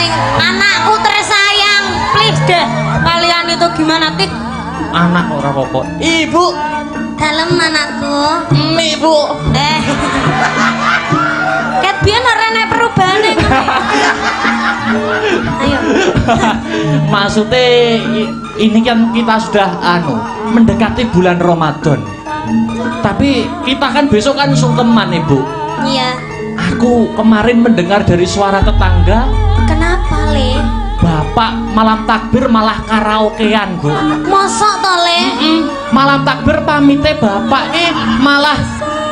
sing anakku tersayang. Please deh. Kalian itu gimana, Tik? Anak ora apa-apa. Ibu, Dalem anakku. mie, Bu. Eh. Ket biyen ora enek perubahane ngono. Ayo. Maksudnya ini kan kita sudah anu mendekati bulan Ramadan. Tapi kita kan besok kan sungkeman, Ibu. Iya. Aku kemarin mendengar dari suara tetangga, Kenapa, Le? Bapak malam takbir malah karaokean, Bu. Mosok to, Le? Malam takbir pamite bapak malah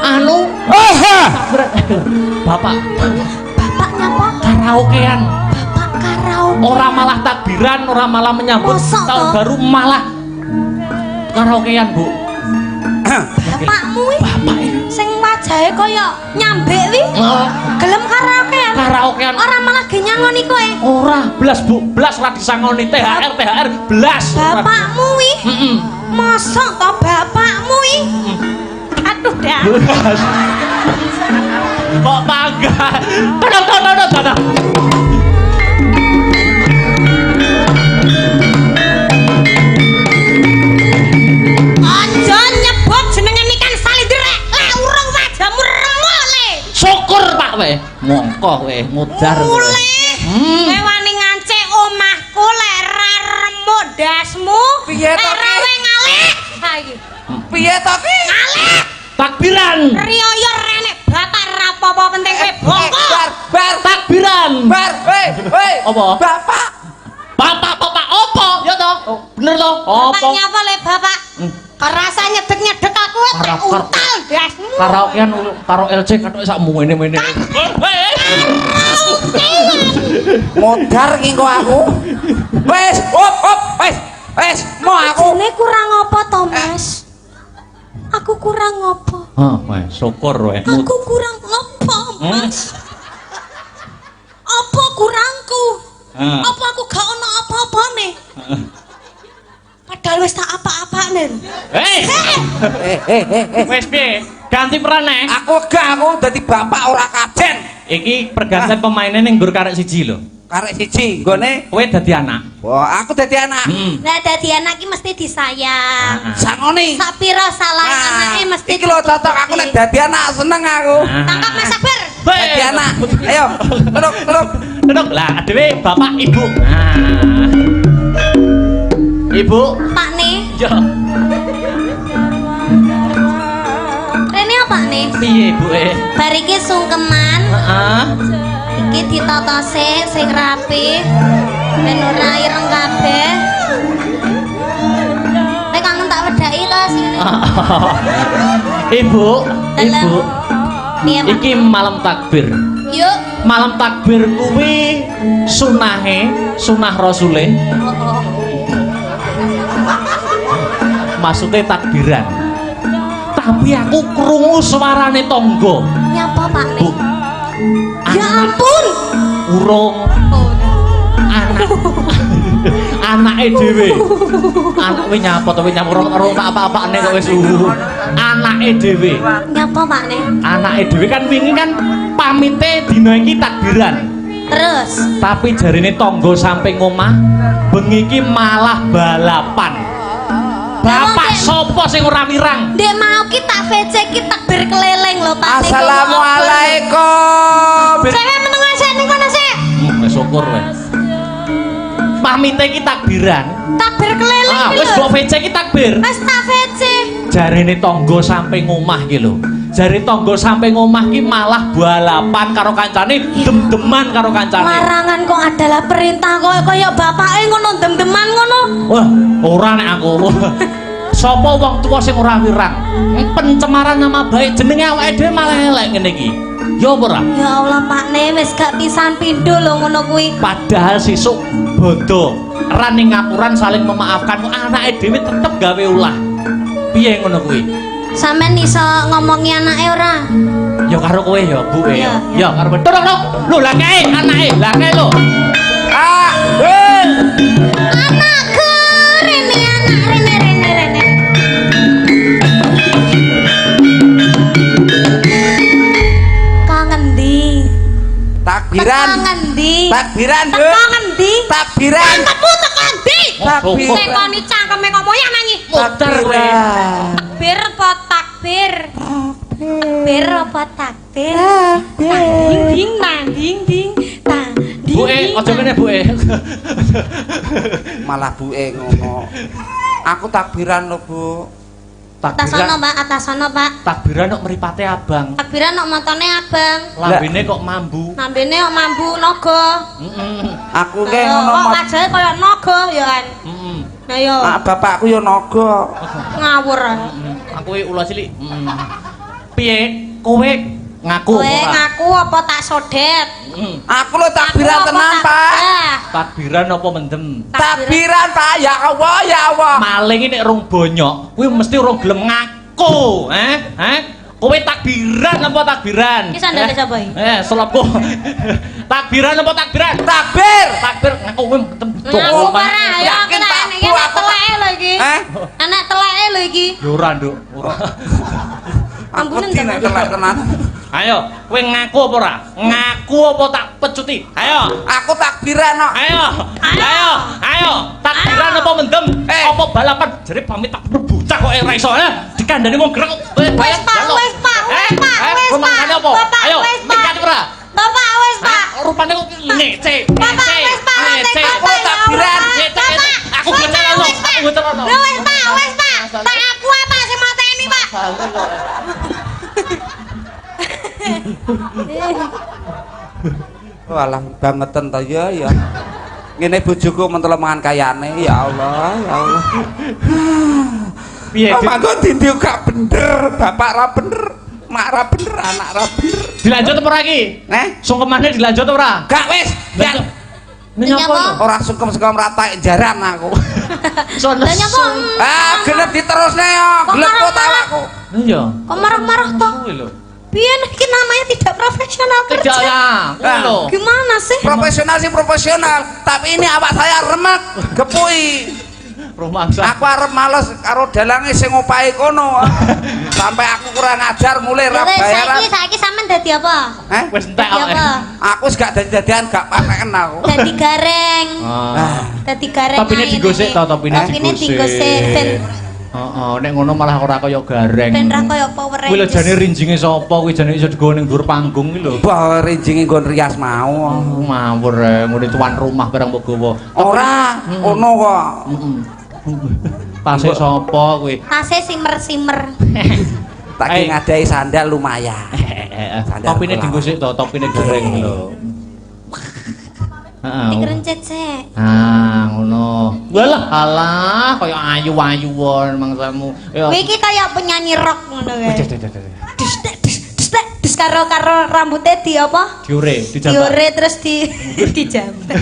anu takbir. Bapak Bapak nyapa? Karaokean. Bapak karaoke. Ora malah takbiran, ora malah menyambut Mosok tahun toh? Baru, malah karaokean, Bu. Bapakmu wi Bapak sing wajahe kaya nyambek wi Oh, gelem karaokean. Karaokean. Ora malah ge nyangoni kowe. Ora blas, Bu, blas ora disangoni THR, THR blas. Bapakmu wi. Heeh. Mosok to bapakmu wi? Aduh dah. Blas. Kok bangga? Tolong, tolong, tolong, tolong. Aja nyebut jenenge Niken Salindri rek. Lek urung wajahmu remuk, Le. Syukur, Pak we. Mongko kowe mudar kowe. Mule. Kowe wani ngancik omahku lek ra remuk ndasmu. Piye to, Lek ra Ki? we ngalih. Ha iki. Piye to ki? Ngalih. Takbiran. Riyo renek bapak ra apa-apa penting kowe bongko. Bar, bar, Takbiran. Bar, weh, weh. Apa? Bapak. Bapak, bapak opo? Ya toh? Oh, bener toh? Bapak Opo? nyapa le bapak? Kerasa nyedek-nyedek aku tak untal ndasmu. Karaokean karo LC kathoke sak mene-mene. Modar ki engko aku. Wes, op, op, wes. Wes, mau aku. Jane kurang apa to, Mas? Aku kurang apa? Hah, weh, syukur weh. Aku kurang apa, Mas? Apa kurangku? Apa aku gak ono apa-apane? Padahal wis tak apa-apane lho. Hei, Eh, eh, eh, eh. wes piye? Ganti peran eh. Aku gak, aku dadi bapak ora kajen. Iki pergantian pemainnya ning nggur karek siji lho. Karek siji, nggone. Kowe dadi anak. Wah, aku dadi anak. Lah dadi anak ki mesti disayang. Sangoni. Sak pira salah anake mesti Iki lho cocok aku nek dadi anak seneng aku. Tangkap Mas Sabar. Dadi anak. Ayo, duduk, duduk. Duduk lah, dhewe bapak ibu. Nah. Ibu, Pak ne, yo rene apa ne? Piye ibu e? Bar iki sungkeman, Heeh. iki ditata sik sing rapi. Ben ora ireng kabeh. Nek kangen tak wedhaki to sing Ibu, Dalam. ibu, Piye, Pak? iki malam takbir. Yuk. Malam takbir kuwi sunahe, sunah rasule, Oh, oh. Maksudnya takbiran. Tapi aku krungu suarane tangga. Nyapa Pak ne? Bu. Ya Anak ampun. urung Oh, anak anake dhewe. Anak kuwi nyapa to, kuwi nyapa ora ora tak apa-apane kok wis. Anake dhewe. Nyapa Pak ne? Anake dhewe kan wingi kan pamite dina iki takbiran. Terus Tapi jarine tangga samping omah bengi iki malah balapan. Bapak sapa sing ora wirang? Dek mau ki tak VC ki takbir keliling lho Pak. Assalamualaikum. Cewek meneng sik ning kono sik. Wis syukur wis. Pamite iki takbiran. Takbir keliling Ah, ki wis lho. mbok VC iki takbir. Wis tak VC. Jarene tangga samping omah ki lho. Jare tangga samping omah ki malah balapan karo kancane, dem-deman karo kancane. Larangan kok adalah perintah kok kaya bapake ngono dem-deman ngono. Wah, ora nek aku. Sapa wong tuwa sing ora wirang? Pencemaran nama baik jenenge awake dhewe malah elek ngene iki. Ya apa ora? Ya Allah Pak Ne wis gak pisan pindho lho ngono kuwi. Padahal sesuk bodho raning ngapuran saling memaafkan, anake dhewe tetep gawe ulah. Piye ngono kuwi? Sampeyan iso ngomongi anake ora? Ya karo kowe ya, Bu e. Iya, Ya karo kowe. Tolong, tolong. Lho lah kae anake, lah kae lho. Ah, weh. Anakku, rene anak rene rene rene. Kok ngendi? Takbiran. Teko ngendi? Takbiran, Teko Nduk. ngendi? Takbiran. Cangkemmu teko ndi? Takbir. Tekoni cangkeme kok moyah nanyi. Muter kowe. Takbir apa takbir? Takbir apa takbir? Ding ding nang ding ding tang ding. Buke, ding, aja nang. kene buke. Malah buke ngono. Aku takbiran lho, Bu. Atasono, Pak, atasono, Pak. Takbiran kok mripate abang. Takbiran kok matane abang. Lambene kok mambu. Lambene kok mambu naga. Heeh. Aku ki ngono Kok wajahe kaya naga ya kan. Heeh. Nah yo Ah, bapakku ya naga. ngawur. Aku iki ula cilik. Heeh. Piye kowe ngaku Kowe ora? ngaku apa tak sodet? Heeh. Aku lho takbiran Aku apa tenan, tak- Pak. Ah, Takbiran apa mendem? Takbiran, Pak. Ya Allah, ya Allah. Maling ini nek rong bonyok, kuwi mesti rong gelem ngaku, eh? Eh? Kowe takbiran apa takbiran? Iki sandale sapa iki? Eh, selopku. Takbiran apa takbiran? Takbir. Takbir ngaku kowe mendem. Ngaku ora ayo aku Yakin, tak Pak. enek Bu, anak aku tak- teleke lho iki. Eh? Anak teleke lho iki. Ya ora, Nduk. Ora. Aku Ambune wedi nek telek tenan. Ayo, kowe ngaku apa ora? Ngaku apa tak pecuti? Ayo. Aku takbiran kok. Ayo, ayo, ayo. Takbiran apa mendem? Eh. Apa balapan? Jere pamit tak bocah kok ora iso. Eh, dikandani wong gerak kok. Eh, Wis Pak, wis Pak, wis Pak, wis Pak. Pak. Apa? Bapak, Ayo, wis Pak. minggat ora? Bapak wis Pak. Rupane kok ngece. Bapak wis Pak, Ngece. Bapak, Aku takbiran. ya Allah, Pak. Ngece. Aku Bapak, gocel ono. wis, Pak. Aku gocel ono. Lho wis Pak, wis Pak. Tak aku apa sing mateni Pak? Walah bangeten ta ya ya. Ngene bojoku mentelo mangan kayane ya Allah, ya Allah. Piye? Oh, mangko dindi gak bener, bapak ra bener, mak ra bener, anak ra bener. Dilanjut apa ora iki? Eh? Sungkemane dilanjut apa ora? Gak wis, gak. Ini nyapa? Nyapa? Ora sungkem-sungkem rata jaran aku. So Lah nyapa? Ah, genep diterusne yo, Kok gleput marah-marah? awakku. Iya. Kok marah-marah toh? Kuwi lho. Piye iki namanya tidak profesional Tidak kerja. lah, kuwi lho. Gimana sih? Profesional sih profesional, tapi ini awak saya remek, gepui. Rumangsa. Aku arep males karo dalange sing opahe kono. Sampai aku kurang ajar mulai Ya ra wis bayaran. saiki saiki sampean dadi apa? Eh? Wis entek Dadi kok. apa? Aku wis gak dadi-dadian gak paten aku. Dadi gareng. Ah. Dadi gareng. Topine ae digosek ngene. to, topine Topine digosek ben Heeh, nek ngono malah ora kaya gareng. ben ra kaya Power Kuwi lho Rangers. jane rinjinge sapa kuwi jane iso digawa ning dhuwur panggung kuwi lho. Bah rinjinge nggon rias mau. Oh, ngawur e, ngene tuan rumah barang mbok gawa. Ora, ono kok. Heeh. Tase sapa kuwi? Tase simer-simer. Tak ki Eh. ngadai sandal lumayan. Sandal Topine bola. digosek to, topine gareng lho. Heeh. Dikerencet sik. Ah, ngono. Walah, alah, kaya ayu-ayuan mangsamu. Ya. Kowe iki kaya penyanyi rock ngono kae. Wih, dah, dah, dah, dah. Dus tek dus dus tek dus karo karo rambutnya di apa? Diure, dijambak. Diure terus di dijambak.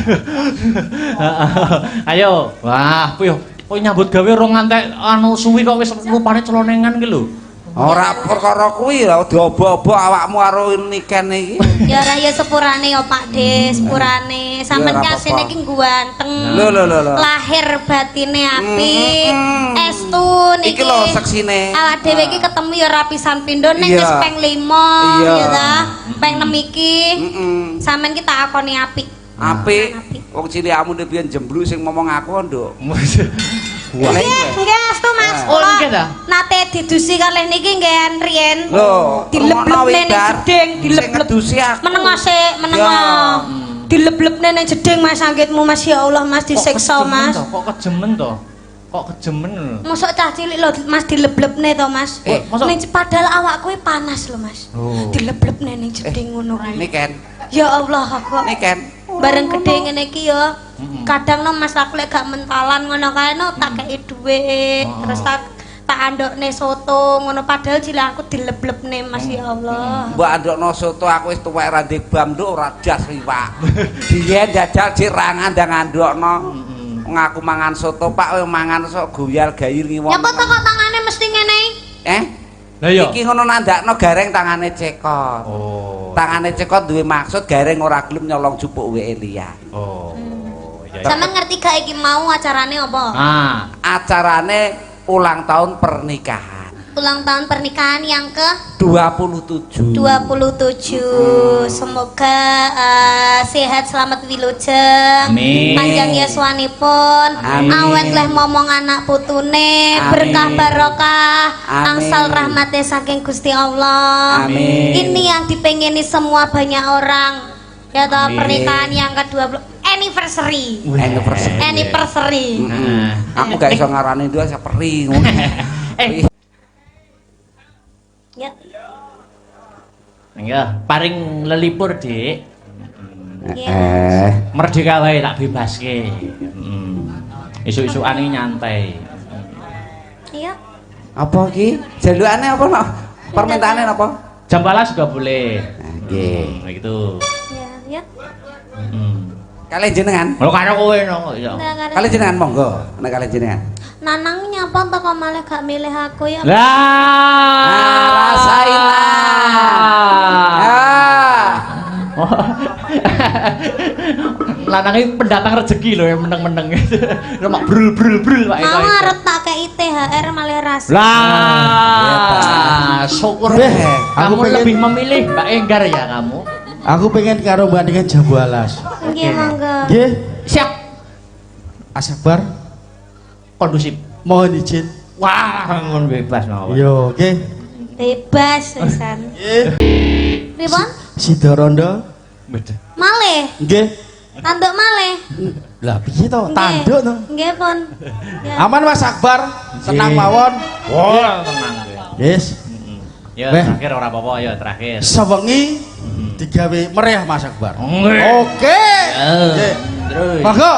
Ayo. Wah, kuwi yo kowe nyambut gawe rong ngantek anu suwi kok wis rupane celonengan ki lho. Ora perkara kuwi lho diobo-obo awakmu karo niken iki. Ya ora ya sepurane ya Pak De, sepurane. Sampeyan Ya, ora kasine apa-apa. iki ganteng. Lho lho lho lho. Lahir batine apik. Mm, mm. Estu niki. Iki lho seksine. Awak dhewe iki ketemu ya ora pisan pindho ning Iya. wis ping 5 Iya. ya ta. Ping 6 iki. Heeh. Sampeyan ki tak akoni apik. Apik. Wong cilikamu ndek biyen jembluk sing ngomong aku nduk. Wah. Nggih, Nggih, estu Mas. Oh, Kula nggih ta? Nate didusi kalih niki nggih riyen. Lho, Dileb-lebne ning jeding, Sing dileb-leb. ngedusi aku. Menengo sik, menengo. Ya. Dileb-lebne ning jeding Mas anggitmu Mas ya Allah Mas disiksa Kok kejemen Mas. to? Kok kejemen to? Kok kejemen lho? Mosok cah cilik lho Mas dileb-lebne to Mas. Eh, mosok? Ning padahal awak kuwi panas lho Mas. Oh. Dileb-lebne ning jeding ngono kuwi. Niken, Ya Allah aku kok niken. bareng gede ngene iki ya. Kadang no Mas aku lek gak mentalan ngono kae no tak kei dhuwit, Oh. terus tak tak andokne soto ngono padahal cilik aku dileb-lebne Mas ya Allah. Mbok andokno soto aku wis tuwek ra ndek bam nduk ora das iwak. Biyen jajal jek ra ngandang-andokno. Ngaku mangan soto Pak kowe mangan sok goyal gayir ngiwon. Nyapa to kok tangane mesti ngene? Eh? Lah iya. Iki ngono nandakno gareng tangane cekot. Oh. Tangane cekot duwe maksud gareng ora gelem nyolong jupuk weke liya. Oh. Iya. Sampeyan ngerti gak iki mau acarane apa? Ah, Acarane ulang tahun pernikahan. Ulang tahun pernikahan yang ke 27. 27. Semoga sehat selamat wilujeng. Amin. Panjang yuswanipun, Amin. awet leh momong anak putune, Amin. berkah barokah, Amin. angsal rahmate saking Gusti Allah. Amin. Ini yang dipengeni semua banyak orang. Ya toh, Amin. pernikahan yang ke-20 anniversary. Anniversary. Anniversary. Mm-mm. Aku gak iso ngarani dua saperi ngono. Eh, Ya. ya, paring lelipur, Dik. Iya. Eh, Merdeka wae tak bebaske. Isuk-isukane nyantai. Iya. apa iki? Jalukane apa no? Permintaane napa? Jam 12 juga boleh. Nggih. Gitu. Ya, ya. Kalian jenengan? Lho karo kowe no. Iya. Nggak, nggak ada. Kalian jenengan monggo, nek kalian jenengan. Nanang nyapa to kok malah gak milih aku ya? Lah, Ah, rasain lah. Ah. Lanang iki pendatang rezeki lho yang meneng-meneng gitu. Mak brul brul brul Pak Mau Eko. arep tak kei THR malah ras. Lah, syukur. Eh, Kamu aku pengen- lebih memilih Mbak Enggar ya kamu. Aku pengen karo Mbak Niken Jambu Alas. Nggih, monggo. Nggih, Siap, Asabar, kondusif. mohon izin. Wah, ngon bebas mawon. Yo, oke. Bebas wisan. Nggih. Pripun? Sidorondo. Beda. Malih, Nggih. tanduk malih. Lah piye to? Nggih. Tanduk to. Nggih, pun. Ya. Aman Mas Akbar, tenang mawon. Wah, tenang kowe. Yes. Ya, Weh. terakhir ora apa-apa ya, terakhir. Sewengi digawe meriah Mas Akbar. Nggih. Oke. Nggih. Terus. Monggo.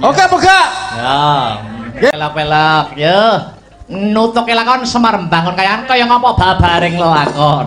Oke, monggo. Ya, pelak-pelak ya. Nutuke lakon Semar mbangun kayan kaya ngapa babaring lelakon.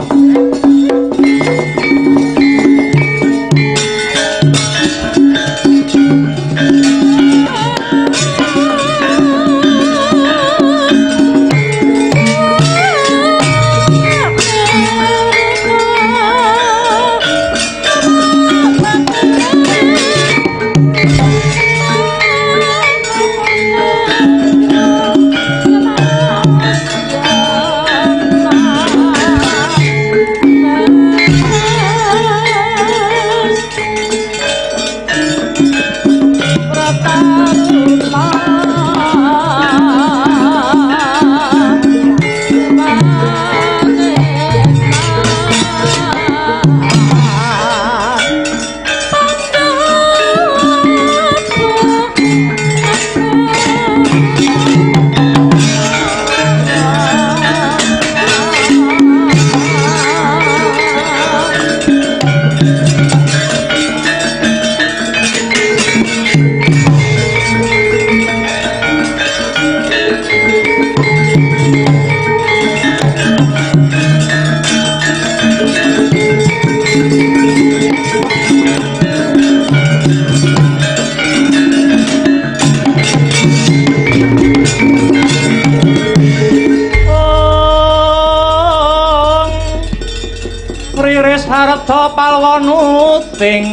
Riris harta palwanuting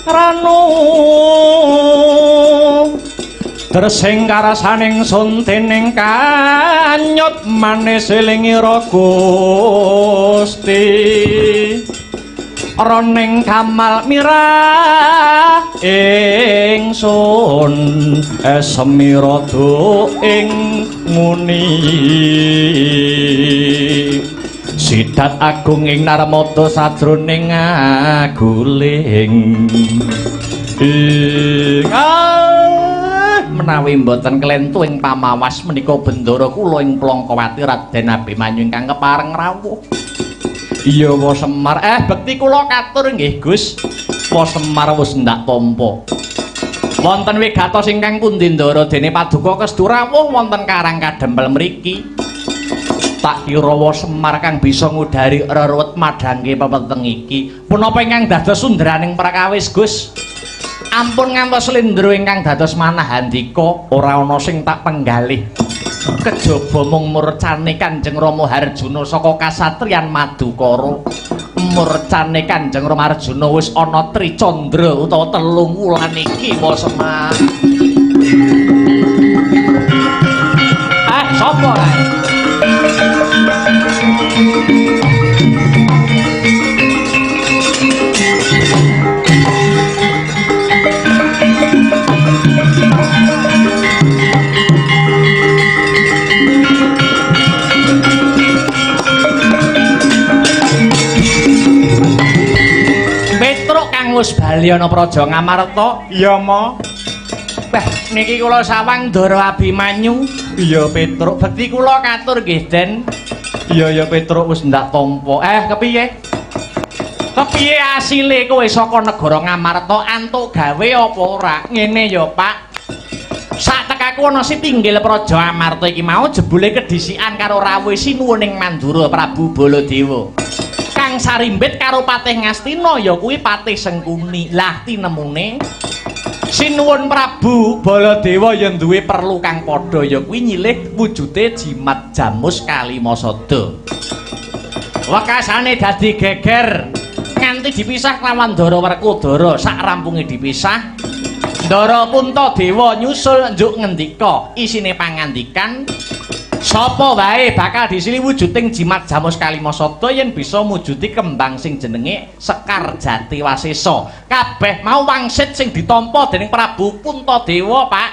ranu Dresing karasaning sun dening kanyut manis elingira Gusti Roning kamal mirah ingsun esemira ing nguni Sidat agung ing Narmada sajroning aguling. Ing menawi mboten klentu ing pamawas menika bendara kula ing Plangkawati Raden Abimanyu ingkang kepareng rawuh. Iya wa Semar, bekti kula katur nggih Gus. Wa Semar wis ndak tampa. Wonten wigatos ingkang pundi ndara dene paduka kestu rawuh wonten Karang Kadempel mriki. Tak kira wa Semar kang bisa ngudari reruwet madhangke pepeteng iki. Punapa ingkang dados sunderaning prakawis, Gus? Ampun ngantos slendro ingkang dados manah handika, ora ana sing tak penggalih. Kejaba mung murcane Kanjeng Rama Harjuna saka kasatriyan Madukara. Murcane Kanjeng Rama Harjuna wis ana tricandra utawa telung wulan iki wa Semar. Sapa kae? Petruk kang wis bali ana Praja Ngamarta. Iya, Ma. Bah, niki kula sawang Ndara Abimanyu. Iya, Petruk. Bekti kula katur nggih, Den. Iya, ya Petruk wis ndak tampa. Kepiye? Kepiye asile kowe saka negara Ngamarta antuk gawe apa ora? Ngene ya, Pak. Sak tekaku ana sitinggil Praja Amarta iki mau jebule kedhisikan karo rawuh sinuwun ing Mandura Prabu Baladewa. Kang sarimbit karo Patih Ngastina ya kuwi Patih Sengkuni. Lah tinemune Sinuwun Prabu Baladewa ya duwe perlu kang padha ya kuwi nyilih wujude jimat jamus Kalimasada. Wekasane dadi geger nganti dipisah kelawan Ndara Werkudara. Sak rampunge dipisah, Ndara Puntadewa nyusul njuk ngendika isine pangandikan sapa wae bakal disili wujuding jimat jamus Kalimasada yen bisa mujudi kembang sing jenenge Sekar Jati Wasesa. Kabeh mau wangsit sing ditampa dening Prabu Puntadewa, Pak.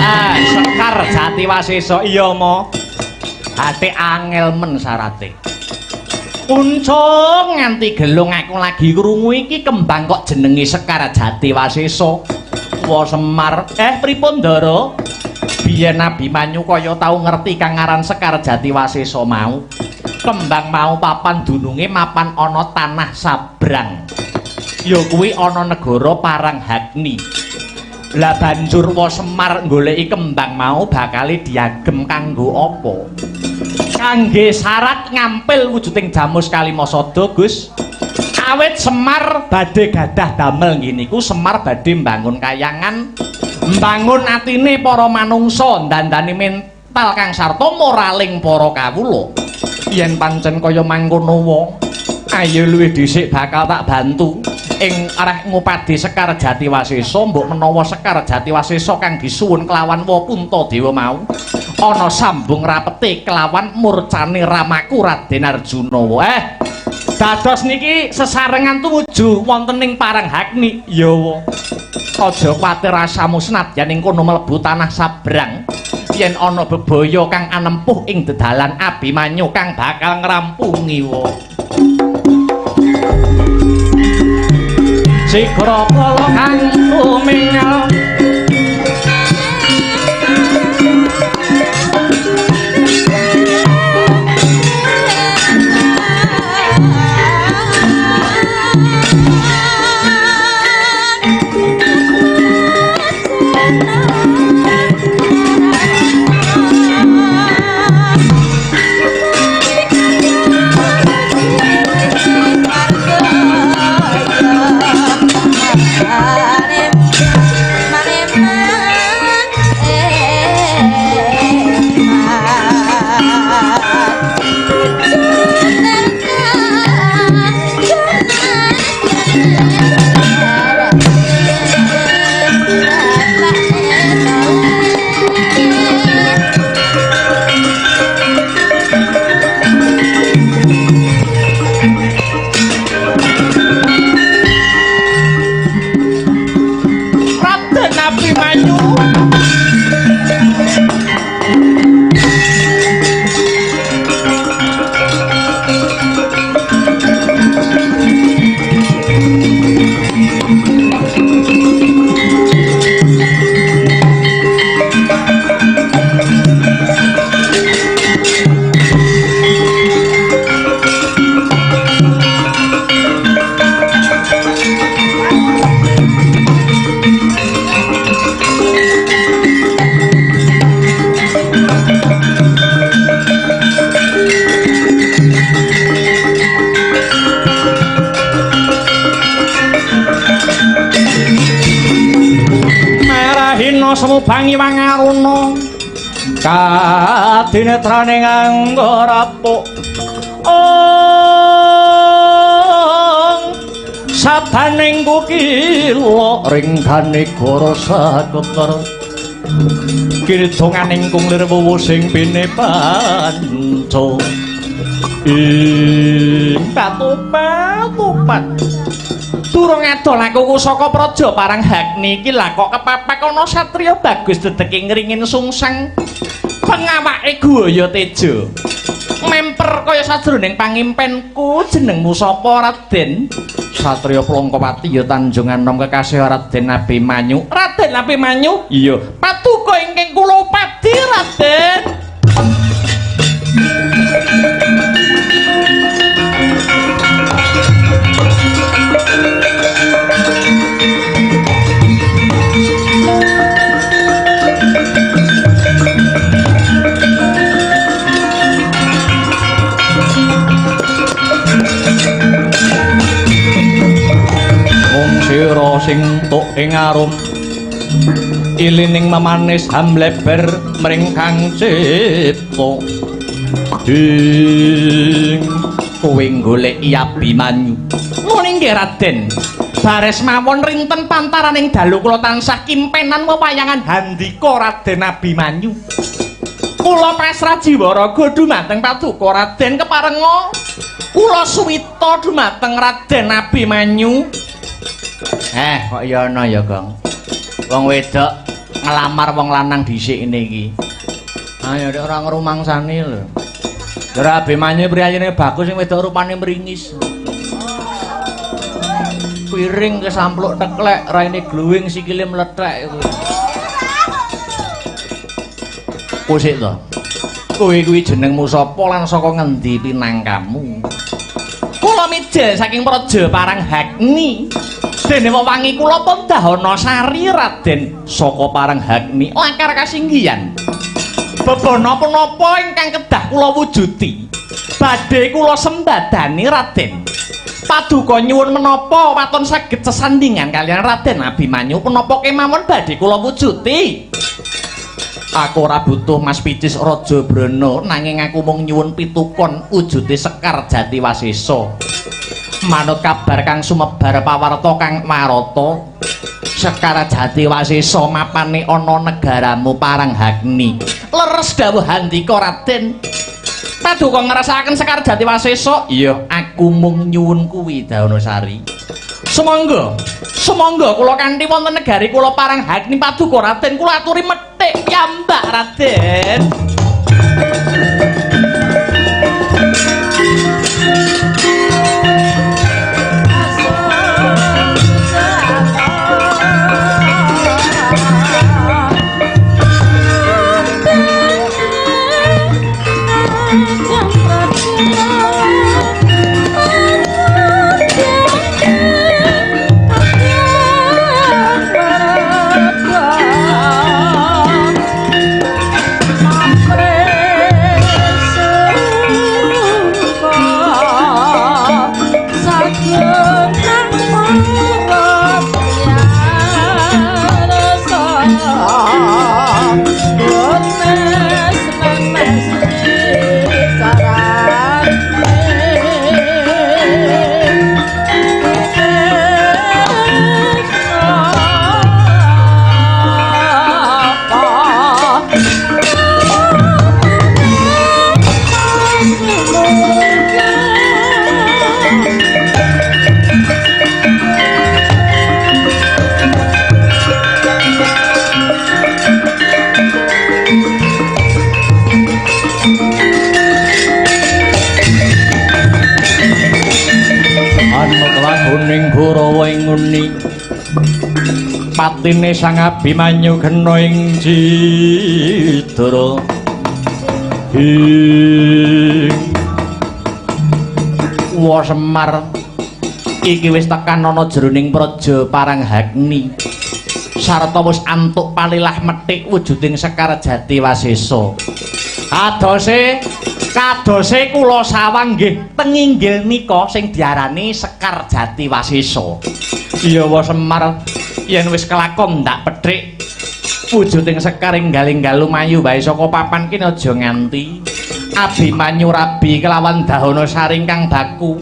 Ah, Sekar Jati Wasesa. Iya, Ma. Ate angel men syarate. Uncung nganti gelung aku lagi krungu iki kembang kok jenenge Sekar Jati Wasesa. Wa Semar. Pripun Ndara? Biyen Abimanyu kaya tau ngerti kang aran Sekar Jati Wasesa mau. Kembang mau papan dununge mapan ana tanah sabrang. Ya kuwi ana negara Paranghagni. Lah banjur Wa Semar goleki kembang mau bakale diagem kanggo apa? Kangge syarat ngampil wujuding jamus Kalimasada, Gus. Awit Semar badhe gadah damel nggih niku Semar badhe mbangun kayangan, mbangun atine para manungsa, ndandani mental kang sarta moraling para kawula. Yen pancen kaya mangkono wa, ayo luwih dhisik bakal tak bantu ing arah ngupadi Sekar Jati Wasesa. Mbok menawa Sekar Jati Wasesa kang disuwun kelawan Wa Puntadewa mau ana sambung rapete kelawan murcane ramaku Raden Arjuna. Dados niki sesarengan tumuju wonten ing Paranghagni. Ya wa. Aja kuwatir rasamu senadyan ing kono mlebu tanah sabrang. Yen ana bebaya kang anempuh ing dedalan Abimanyu kang bakal ngrampungi wa. Sigra kala kang tumingal Semubangi wangaruna kadinetrane nganggo rapuk ong Sadaning kukila ring ganegara saketara kiridonganing kung lir wuwu sing pine panca ing patopat durung adol aku saka praja Paranghagni iki lah kok kepapak ana satriya bagus dedeke ngringin sungsang pengawake Guaya Teja memper kaya sajroning pangimpenku. Jenengmu sapa Raden? Satriya Plongkowati ya Tanjung Anom kekasih Raden Abimanyu. Raden Abimanyu? Iya. Paduka ingkang kula upadi Raden. Sira sing tuk ing arum ilining memanis hamleber mring kang cipta ing kowe goleki Abimanyu. Ngono nggih Raden. Bares mawon rinten pantaraning dalu kula tansah kimpenan wewayangan handika Raden Abimanyu. Kula pasrah jiwa raga dumateng paduka Raden keparenga kula suwita dumateng Raden Abimanyu. Kok ya ana ya, Gong. Wong wedok ngelamar wong lanang dhisik ngene iki. Ayo nek ora ngrumangsani lho. Ora Abimanyu priyayine bagus sing wedok rupane mringis. Piring kesampluk teklek, raine glowing sikile mlethek kuwi. Kusik to. Kowe kuwi jenengmu sapa lan saka ngendi pinangkamu? Kula mijil saking praja Paranghagni. Dene wewangi kula pun dahana sari Raden saka Paranghagni lakar kasinggihan. Bebana punapa ingkang kedah kula wujudi badhe kula sembadani Raden. Paduka nyuwun menapa waton saged sesandingan kaliyan Raden Abimanyu punapa kemawon badhe kula wujudi. Aku ora butuh Mas Picis Raja Brana nanging aku mung nyuwun pitukon wujude Sekar Jati Wasesa. Manut kabar kang sumebar pawarta kang warata Sekar Jati Wasesa mapane ana negaramu Paranghagni. Leres dawuh handika Raden. Paduka ngrasakaken Sekar Jati Wasesa? Iya, aku mung nyuwun kuwi Daunasari. Sumangga, sumangga kula kanthi wonten negari kula Paranghagni paduka Raden kula aturi methik piyambak Raden. Patine Sang Abimanyu kena ing Cidra. Ing Wa Semar iki wis tekan ana jroning praja Paranghagni. Sarta wis antuk palilah methik wujuding Sekar Jati Wasesa. Kadose kadose kula sawang nggih tenginggil nika sing diarani Sekar Jati Wasesa. Iya Wa Semar, yen wis kelakon ndak pethik wujuding sekar enggal-enggal lumayu wae saka papan kene aja nganti Abimanyu rabi kelawan dahana saring kang baku.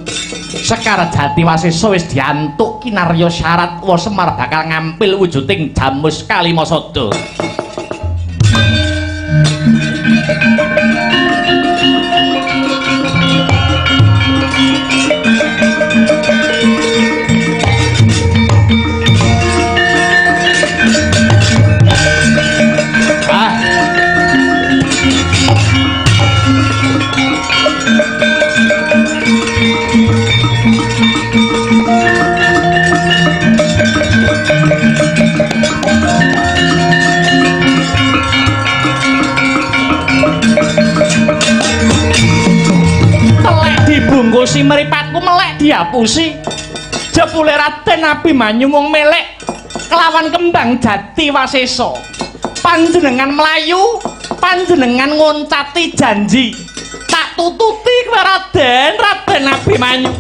Sekar Jati Wasesa wis diantuk kinarya syarat wa Semar bakal ngampil wujuding Jamus Kalimasada. Dibungkusi mripatku melek diapusi. Jebule Raden Abimanyu mung melek kelawan kembang Jati Wasesa. Panjenengan mlayu, panjenengan ngoncati janji. Tak tututi kowe Raden, Raden Abimanyu.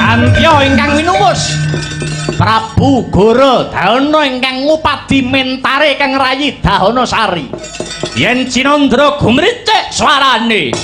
Antya ingkang winuwus Prabu Gora Dana ingkang ngupadi mentare kang rayi Dahana Sari. Yen cinandra gumricik swarane.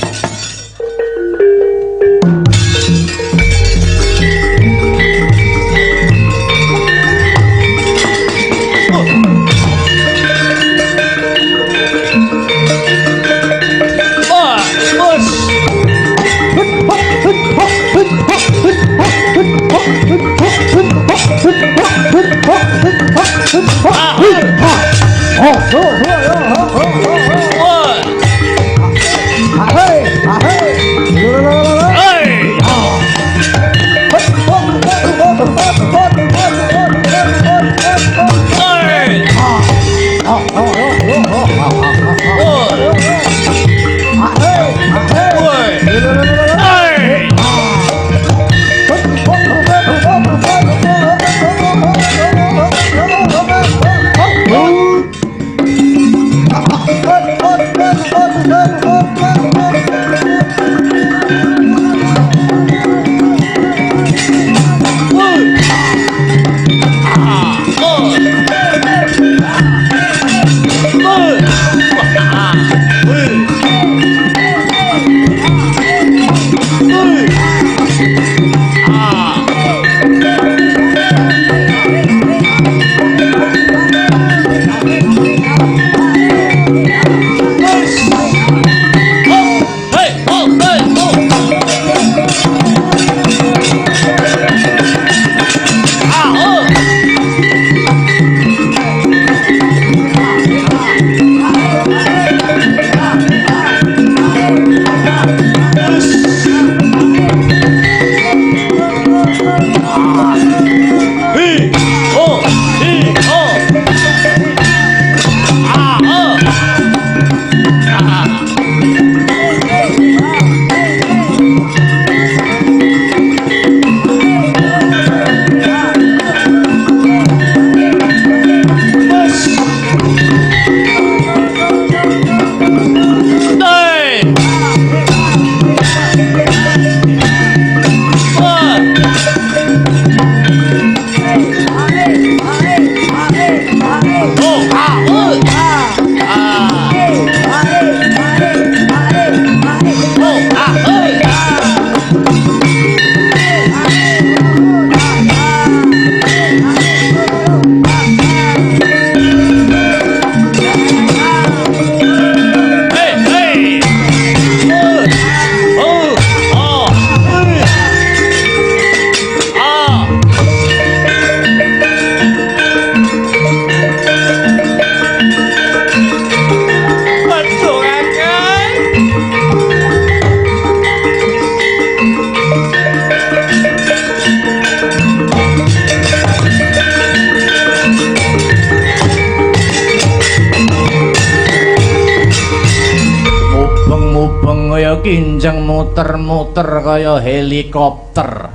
Kinjeng muter-muter kaya helikopter.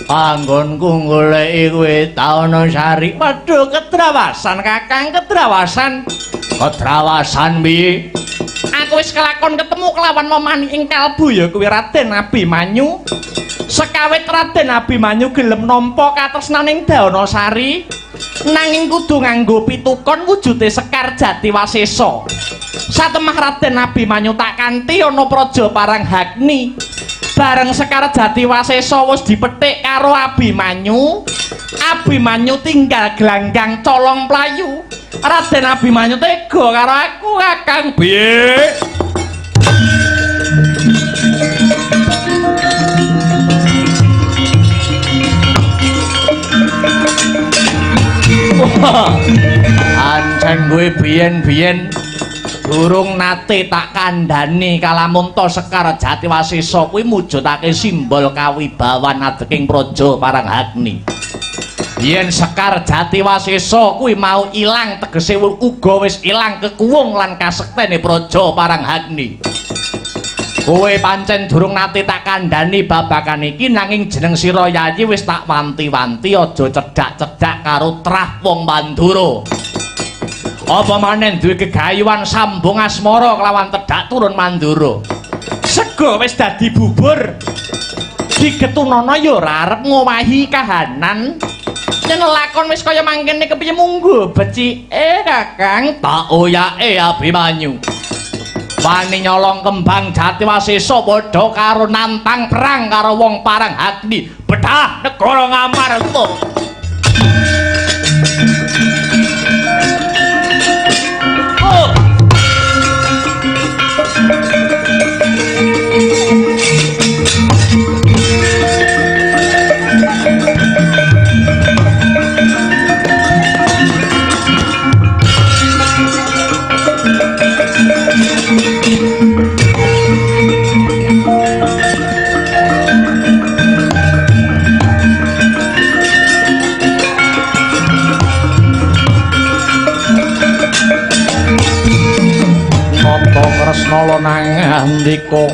Panggonku goleki kowe Dahana Sari. Waduh, kedrawasan Kakang, kedrawasan. Kedrawasan piye? Aku wis kelakon ketemu kelawan memani ing kalbu ya kuwi Raden Abimanyu. Sekawit Raden Abimanyu gelem nampa katresnaning Daunasari, nanging kudu nganggo pitukon wujude Sekar Jatiwasesa. Satemah Raden Abimanyu tak kanthi ana praja Paranghagni. Bareng Sekar Jatiwasesa wis dipethik karo Abimanyu, Abimanyu tinggal gelanggang colong playu. Raden Abimanyu tega karo aku, Kakang. Piye? Ancen kowe biyen-biyen durung nate tak kandhani kalamunta Sekar Jatiwasesa kuwi mujudake simbol kawibawan adeking praja Paranghagni. Yen Sekar Jatiwasesa kuwi mau ilang tegese uga wis ilang kekuwung lan kasektene praja Paranghagni. Kowe pancen durung nate tak kandhani babagan iki, nanging jeneng sira Yayi wis tak wanti-wanti aja cedhak-cedhak karo trah wong Mandura. Apa maneh duwe gegayuhan sambung asmara kelawan tedhak turun Mandura. Sego wis dadi bubur. Digetunana ya ora arep ngowahi kahanan. Yen lakon wis kaya mangkene kepiye munggo becike Kakang? Tak oyake Abimanyu. Wani nyolong kembang Jatiwasesa padha karo nantang perang karo wong Paranghagni. Bedah negara Ngamarta. Oh. Kresna nangandika,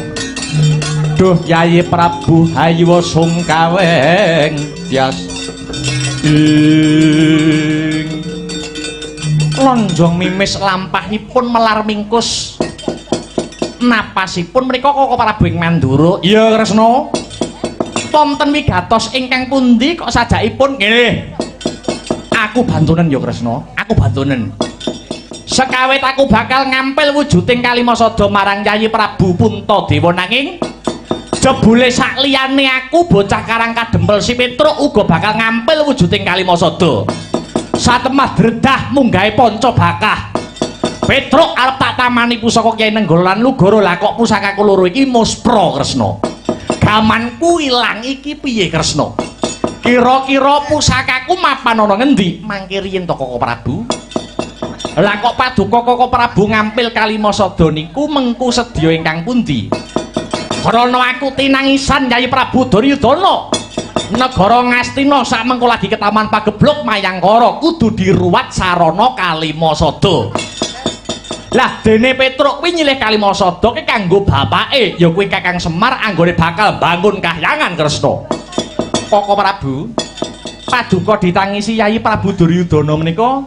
duh Yayi Prabu hayu sungkaweng tyas ing lonjong mimis lampahipun melar mingkus napasipun menika Koko Prabu ing Mandura. Iya Kresna, wonten wigatos ingkang pundi kok sajakipun? Nggih, aku bantunen ya Kresna, aku bantunen. Sekawit aku bakal ngampil wujuding Kalimasada marang Yayi Prabu Puntadewa, nanging jebule sakliyane aku bocah Karang Kadempel si Petruk uga bakal ngampil wujuding Kalimasada. Satemah dredah munggahe panca bakah. Petruk arep tak tamani pusaka Kyai Nenggala lan Lugara, lah kok pusakaku loro iki muspra Kresna. Gamanku ilang iki piye Kresna? Kira-kira pusakaku mapan ana ngendi? Mangke riyin to Koko Prabu. Lah kok paduka Koko Prabu ngampil Kalimasada niku mengku sedya ingkang pundi? Krana aku tinangisan Yayi Prabu Duryudana. Negara Ngastina sak mengko lagi ketaman pagebluk Mayangkara kudu diruwat sarana Kalimasada. Lah dene Petruk kuwi nyilih Kalimasada ki kanggo bapake ya kuwi Kakang Semar anggone bakal bangun kahyangan Kresna. Koko Prabu, paduka ditangisi Yayi Prabu Duryudana menika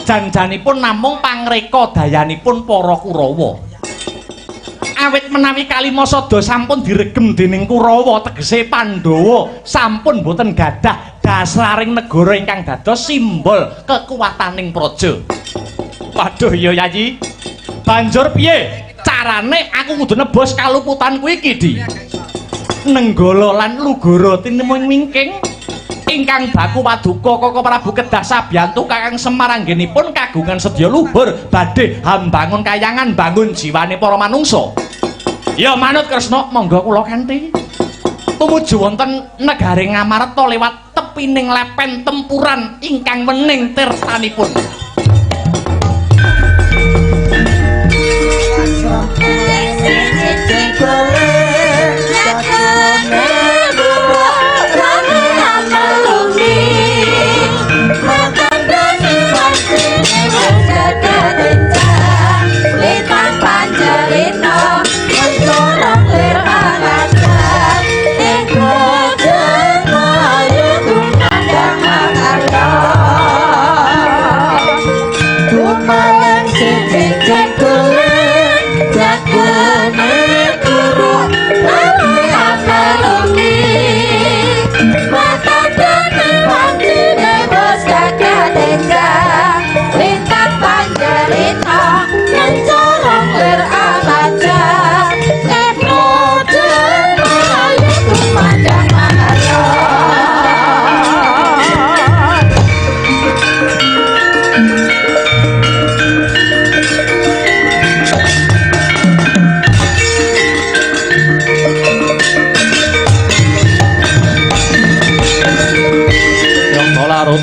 janjanipun namung pangreka dayanipun para Kurawa. Awit menawi Kalimasada sampun diregem dening Kurawa, tegese Pandhawa sampun boten gadah dasaring negara ingkang dados simbol kekuwataning praja. Waduh ya Yayi, banjur piye carane aku kudu nebus kaluputanku iki Di? Nenggala lan Lugara tinemu wingking ingkang baku paduka Koko Prabu kedah sabiyantu Kakang Semar anggenipun kagungan sedya luhur badhe hambangun kayangan bangun jiwane para manungsa. Ya manut Kresna, monggo kula kanthi tumuju wonten negari Ngamarta lewat tepining lepen tempuran ingkang wening tirtanipun. Malang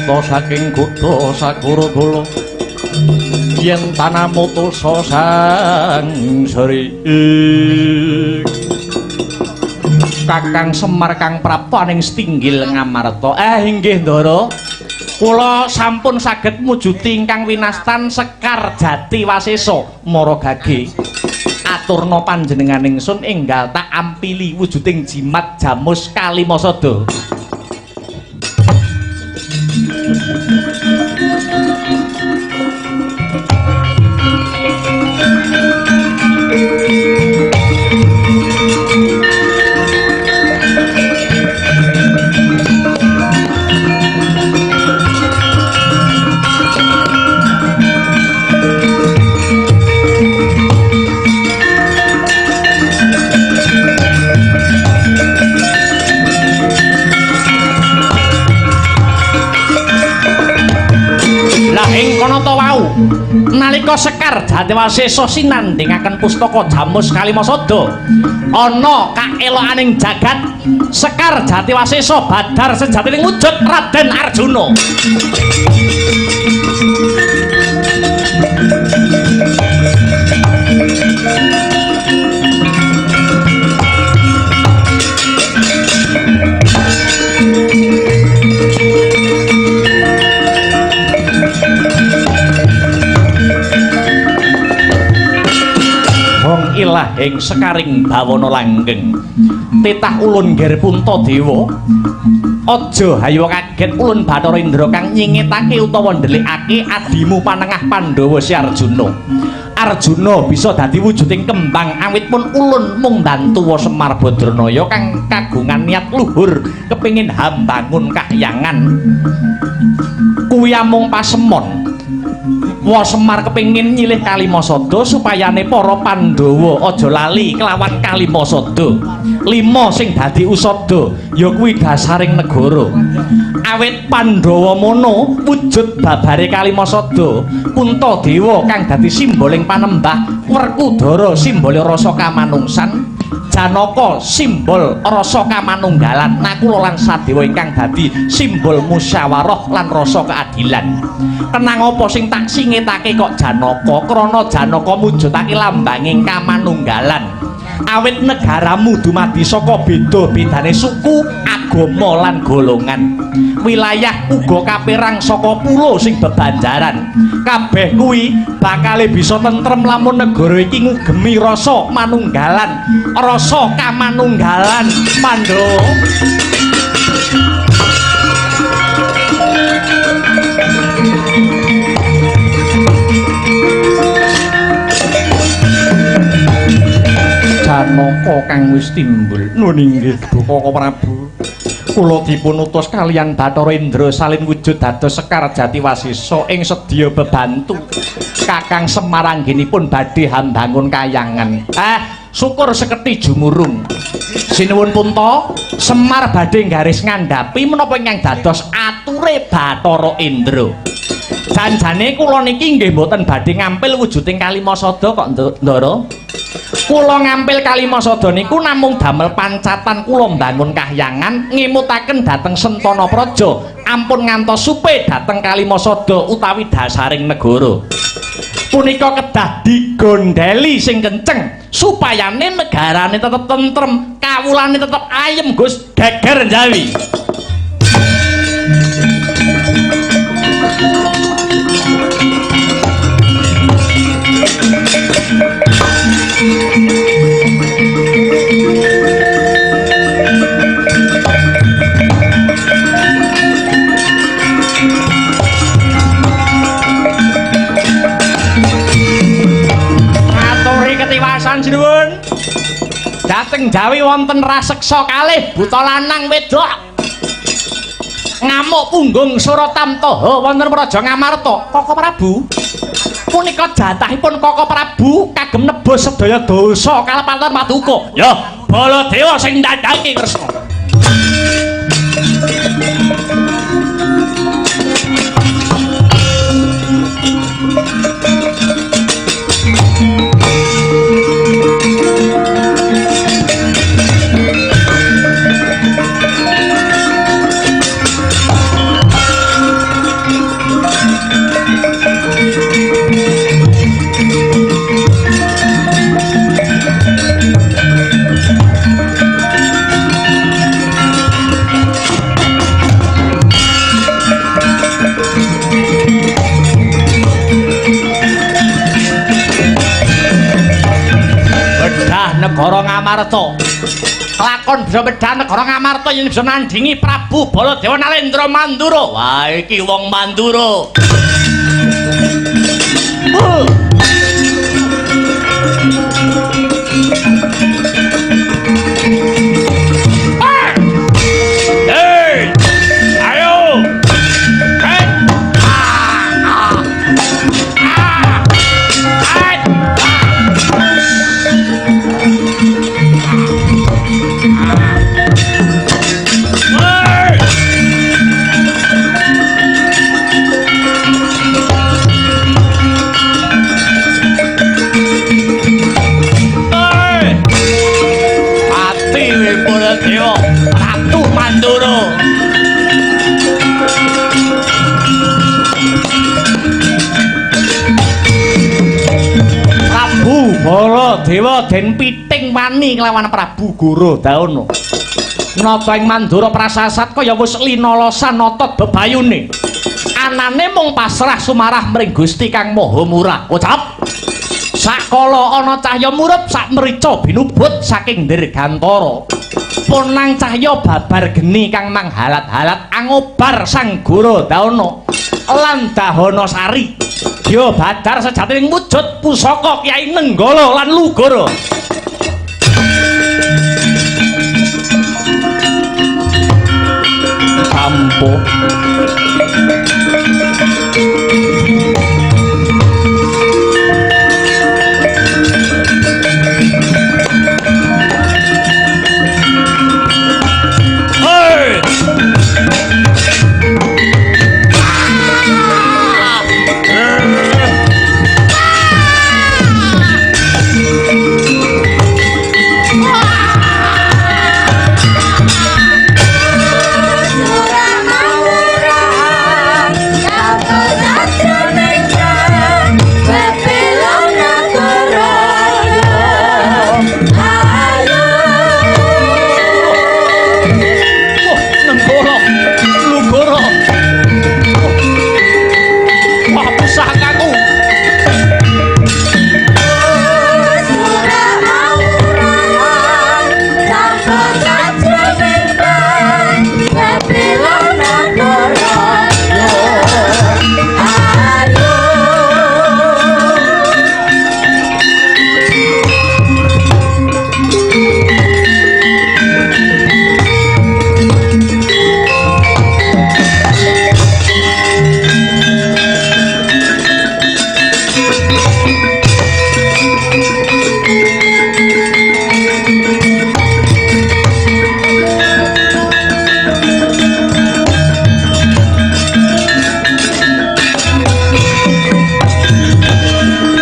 Ngamarta saking kutha Sakurabala yen tanah mutusa sang sri Kakang Semar kang prapta ning setinggil Ngamarta. Inggih Ndara, kula sampun saged mujudi ingkang winastan Sekar Jati Wasesa Maragage. Aturna panjenengan ingsun enggal tak ampili wujuding jimat jamus Kalimasada. Lah ing kono ta wau nalika Sekar Jatiwasesa sinandhingaken pustaka Jamus Kalimasada ana kaelokaning jagat Sekar Jatiwasesa badar sejatining wujud Raden Arjuna. Hong ilahing sekaring bawana langgeng titah ulun ngger Puntadewa aja hayo kaget ulun Bathara Indra kang nyingetake utawa ndelikake adimu panengah Pandhawa si Arjuna. Arjuna bisa dadi wujuding kembang awit pun ulun mung bantuwa Semar Badranaya kang kagungan niat luhur kepingin hambangun kahyangan kuwi amung pasemon. Wa Semar kepingin nyilih Kalimasada supayane para Pandhawa aja lali kelawan Kalimasada. Lima sing dadi usada ya kuwi dasaring negara. Awit Pandhawa mono wujud babare Kalimasada, Puntadewa kang dadi simboling panembah, Werkudara simbole rasa kamanungsan, Janaka simbol rasa kamanunggalan, Nakula lan Sadewa ingkang dadi simbol musyawarah lan rasa keadilan. Kenang apa sing tak singetake kok Janaka? Krana Janaka mujudake lambanging kamanunggalan. Awit negaramu dumadi saka beda-bedane suku, agama lan golongan. Wilayah uga kaperang saka pulo sing bebanjaran. Kabeh kuwi bakale bisa tentrem lamun negara iki ngugemi rasa manunggalan, rasa kamanunggalan Pandhawa. Janaka kang wis timbul. Nun inggih Koko Prabu. Kula dipun utus kaliyan Bathara Indra salin wujud dados Sekar Jatiwasesa ing sedya bebantu. Kakang Semar anggenipun badhe hambangun kayangan. Syukur seketi jumurung. Sinuwun Punta, Semar badhe garis ngandhapi menapa ingkang dados ature Bathara Indra. Janjane kula niki nggih mboten badhe ngampil wujuding Kalimasada kok, Ndara. Kula ngampil Kalimasada niku namung damel pancatan kula mbangun kahyangan ngemutaken dhateng Sentana Praja ampun ngantos supe dhateng Kalimasada utawi dasaring negara. Punika kedah digondeli sing kenceng supayane negarane tetep tentrem, kawulane tetep ayem Gus, geger Jawi. Aturi ketiwasan sinuwun. Dhateng Jawi wonten raseksa kalih buta lanang wedok. Ngamuk punggung Suratamtaha wonten Praja Ngamarta. Koko Prabu, punika jatahipun Koko Prabu kagem nebus sedaya dosa kalepatan paduka. Ya, Baladewa sing ndandhake Kresna. Ngamarta. Lakon bisa medhah negara Ngamarta yen bisa nandingi Prabu Baladewa Nalendra Mandura. Wah, iki wong Mandura. Hey! Ayo! Hey! Ah! Ah! Ah! Hey! Hey! Mati Baladewa, Ratu Mandura. Prabu Baladewa den piting wani kelawan Prabu Guru Dauna. Nata ing Mandura prasasat kaya wis linolosan otot bebayune. Anane mung pasrah sumarah mring Gusti Kang Maha Murah. Ucap. Sakala ana cahya murup sak mrica binubut saking dirgantara. Punang cahya babar geni kang manghalat-halat angobar Sang Guru Dauna lan Dahana Sari. Ya badar sejatining wujud pusaka Kyai Nenggala lan Lugara. Ampuh. Hey! Wah, Nenggala, Lugara. Wah, pusakaku.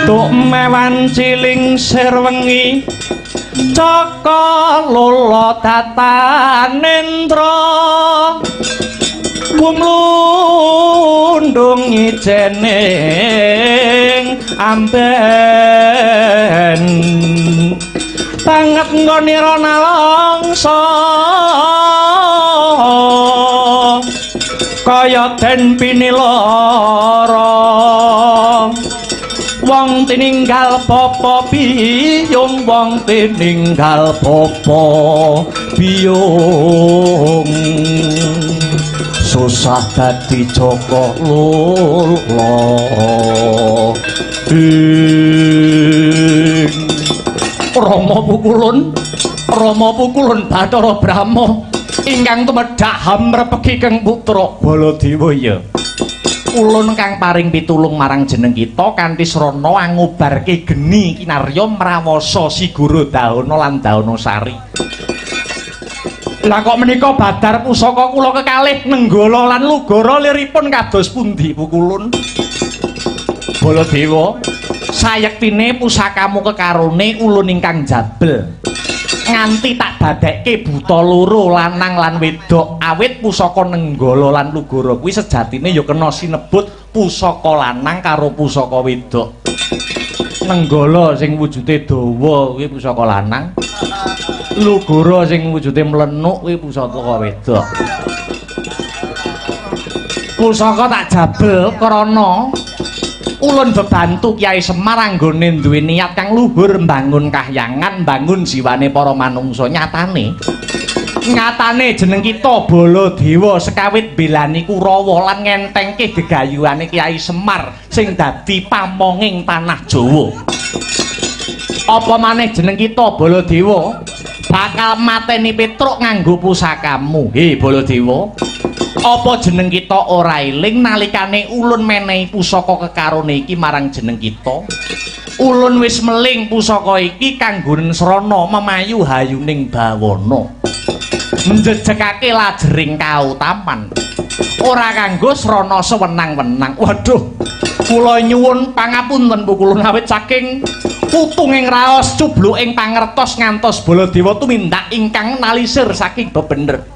Tuk mewan ciling sir wengi caka lola tatanendra wumlundung ijening amben banget nggonira nalangsa kaya den pinilara wong tininggal bapa biyung wong tininggal bapa biyung susah dadi jaka lula ing Rama pukulun Bathara Brahma ingkang tumedhak hamrepegi keng putra Baladewa ya. Ulun kang paring pitulung marang jeneng kita kanthi srana angobarke geni kinarya mrawasa Si Guru Dahana lan Dahana Sari. Lah kok menika badar pusaka kula kekalih Nenggala lan Lugara liripun kados pundi pukulun? Baladewa, sayektine pusakamu kekarone ulun ingkang jabel. Nganti tak dadekke buta loro lanang lan wedok, awit pusaka Nenggala lan Lugara kuwi sejatine ya kena sinebut pusaka lanang karo pusaka wedok. Nenggala sing wujude dawa kuwi pusaka lanang, Lugara sing wujude mlenuk kuwi pusaka wedok. Pusaka tak jabel krana Ulun bebantu Kyai Semar anggone duwe niat kang luhur mbangun kahyangan, mbangun jiwane para manungsa. Nyatane nyatane jeneng kita Baladewa sekawit belani Kurawa lan ngentengke gegayuhane Kyai Semar sing dadi pamonging tanah Jawa. Apa maneh jeneng kita Baladewa bakal mateni Petruk nganggo pusakamu. He Baladewa, apa jeneng kita ora eling nalikane ulun menehi pusaka kekarone iki marang jeneng kita? Ulun wis meling pusaka iki kanggo srana memayu hayuning bawana, njejegake lajering kautaman, ora kanggo srana sewenang-wenang. Waduh, kula nyuwun pangapunten pukulun awit saking putunging raos cubluking pangertos ngantos Baladewa tumindak ingkang nalisir saking bebener.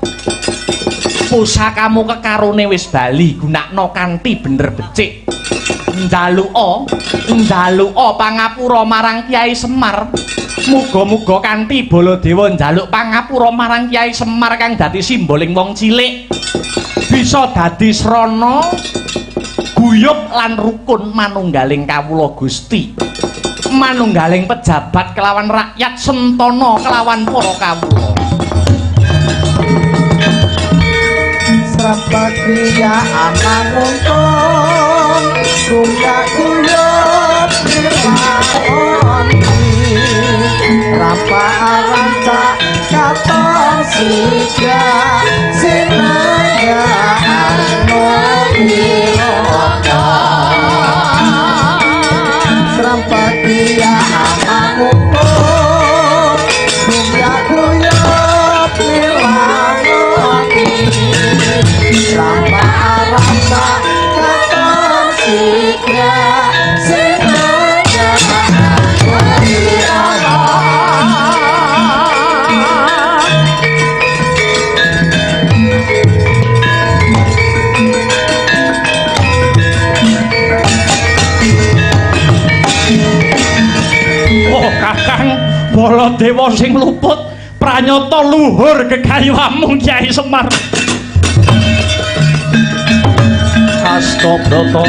Pusakamu kekarone wis bali, gunakno kanthi bener becik. Njaluka, njaluka pangapura marang Kyai Semar. Muga-muga kanthi Baladewa njaluk pangapura marang Kyai Semar kang dadi simboling wong cilik bisa dadi srana guyub lan rukun manunggaling kawula Gusti, manunggaling pejabat kelawan rakyat sentana kelawan para kawula. Srapakriya amanguntung guyub nirwani rapa rancak katon siga sinanggaan nirwani Srapakriya amanguntung guyub nirwani Rapa rancak katon siga sinanggaan nirwani. Oh Kakang Baladewa sing luput pranyata luhur gegayuhamu Kyai Semar. Astabrata.